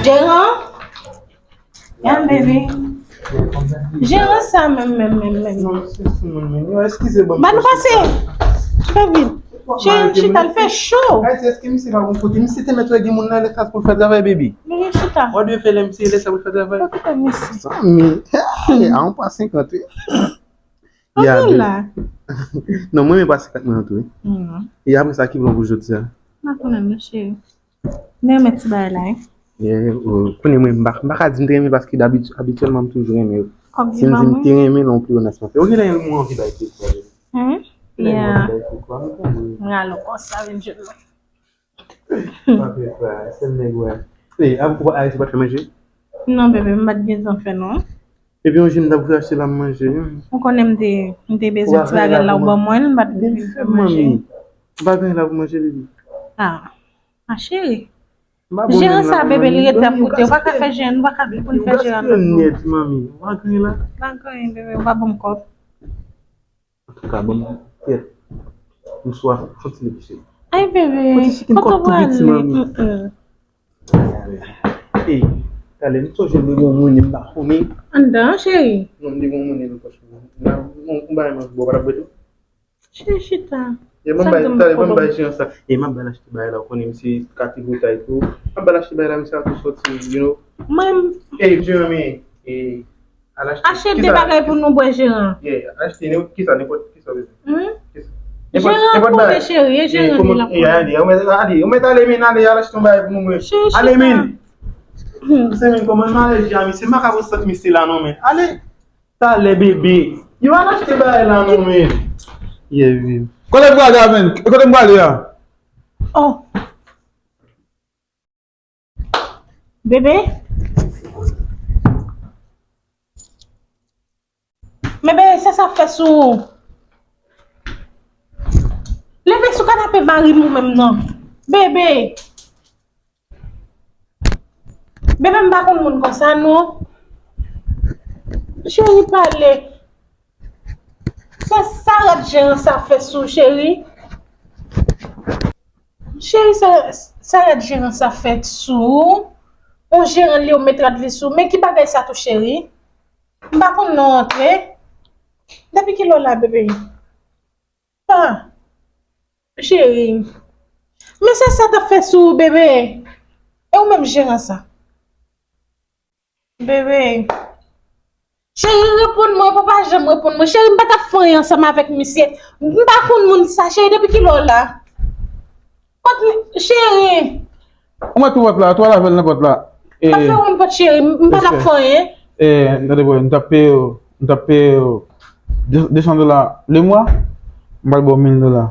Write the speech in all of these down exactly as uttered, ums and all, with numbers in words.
Jeran? Yeah, baby. Jeran sa menm, menm, menm, menm. Non, se sou moun, men. Yo, eskize, ban m pase. Fè vit. Cheri, chita, l fè cho. Ay, eske misye pa bon kote? Misye te mèt wè gen moun nan lè sa pou l fè travay, baby. Baby, chita. Wè de fè lè misye lè sa pou l fè travay. Okipe misye. Zanmi. A yon pa senkant, wi. Ya, baby. Non, mwen menm pase kat mwen an tou, wi. E apre sa, ki plan pou jodi a? M pa konnen non, cheri. Men remèt ti bagay la, wi. Yeah, oh, konnen mwen, m pa, m pa ka di m te renmen paske dabit-, abityèlman m toujou renmen yo. Si m di m te renmen l, yon pleyonasyon fè. Ou genlè mwen anvi bay kèk bagay. Genlè mwen anvi bay kèk bagay. Mwen alò konsa vin jwenn mwen. Pa fè sa, sèl nèg wè. Ey, a, ou pa, Ayiti pa t fè manje? Non, bebe, m pa t gen zan fè non. Epi yon jou m t ap vle achte la m manje. Ou konnen m te, m te bezwen ti bagay la ou ban mwen, m pa t vin fè manje. Ou pa gen la pou manje, bebe. Ah. Ma chérie. Jeran sa, bebe, li rete ap koute. Ou pa ka fè jeran, nou pa ka pou n fè jeran nan. Nèt, manmi. Ou pa gen la. Pa gen, bebe, ou pa ban m kòb. Antouka, ban m tèt. M swaf, fon ti leglize. Ay, bebe, kote w prale? Ey, talè, m sonje m te gen yon monnen m pa konnen. Anndan, cheri. Non, m te gen yon monnen nan pòch mwen. M, m, m bay manje, bò, pa t ap bwè tou. Cheri, chita. E ban m bay, talè, ban m bay Jean sa. E m ap bay l achte bagay la, ou konnen misye ka ti gwo tay tou. M ap bay l achte bagay la, misye ap tou sòti, you know. Mwen. E, Jean, men, e, al achte. Achte de bagay pou nou bwè, Jean. Yeah, achte, nenpòt, kisa, nenpòt, kisa w bezwen. Kisa. Jean ap konnen, cheri, e Jean li la konnen. Ale, ou mèt ale, men, ale, al achte yon bagay pou nou, men. Ale, men. Se men, kòman m ale, Jean, misye, m pa ka pran sant misye la, non, men. Ale. Talè, bebe. Yo al achte bagay la non, men. Yeah, baby. Kote m prale a, men? Kote m prale a? Oh. Bebe. Men bebe, sa sa fè sou ou? Leve sou kanape mari m ou menm non. Bebe. Bebe, m pa konn moun konsa, non. Cheri, pale. Sa, sa rad jeran sa fè sou, cheri? Cheri, sa, sa rad jeran sa fè sou? On jeran li, ou met rad li sou. Men ki bagay sa tou, cheri? M pa konn non antre. Depi kilè w la, bebe? Ah, cheri. Men sa sa t ap fè sou ou, bebe? E ou menm jeran sa? Bebe. Cheri, reponn mwen, papa janm reponn mwen. Cheri, m pa t ap fè anyen ansanm avèk misye. M pa konn moun sa, cheri, depi kilè w la? Kot mi-, cheri. Ou mèt pou pòt la, tou al avè l nan pòt la. Pa fè yon pòt, cheri, m pa t ap fè anyen. E, tande bro, m t ap peye w, m t ap peye w de san dola le mwa, m pral ba w mil dola.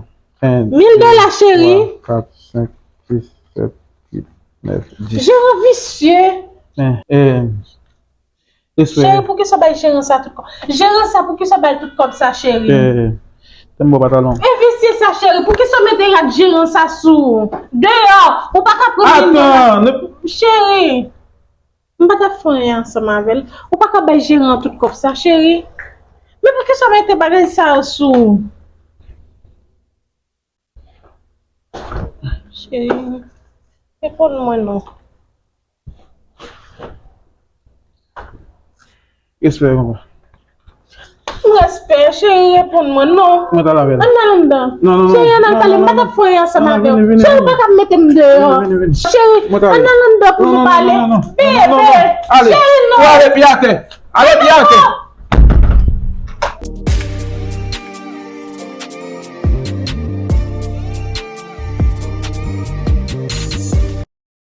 Mil dola, cheri. Twa, kat, senk, sis, sèt, uit, nèf, dis. Jeran visye. Cheri, poukisa w bay jeran sa tout kòb? Jeran sa, poukisa w bay tout kòb sa, cheri? Tèm bò patalon. E visye sa, cheri, poukisa w mete rad jeran sa sou ou? Deyò, ou pa ka pran mil dola. Cheri, m pa t ap fè anyen ansanm avè l. Ou pa ka bay jeran tout kòb sa, cheri. Men poukisa w mete bagay sa yo sou ou? Cheri, reponn mwen non. Respè, papa. Respè, cheri, reponn mwen non. Mwen t al avè l. Ann al anndan. Non, non, non. Cheri, ann al pale, m pa t ap fè anyen ansanm avè w. Cheri, ou pa ka mete m deyò. Cheri, ann al anndan pou nou pale. Bebe, cheri, non. Ale pye atè. Ale pye atè.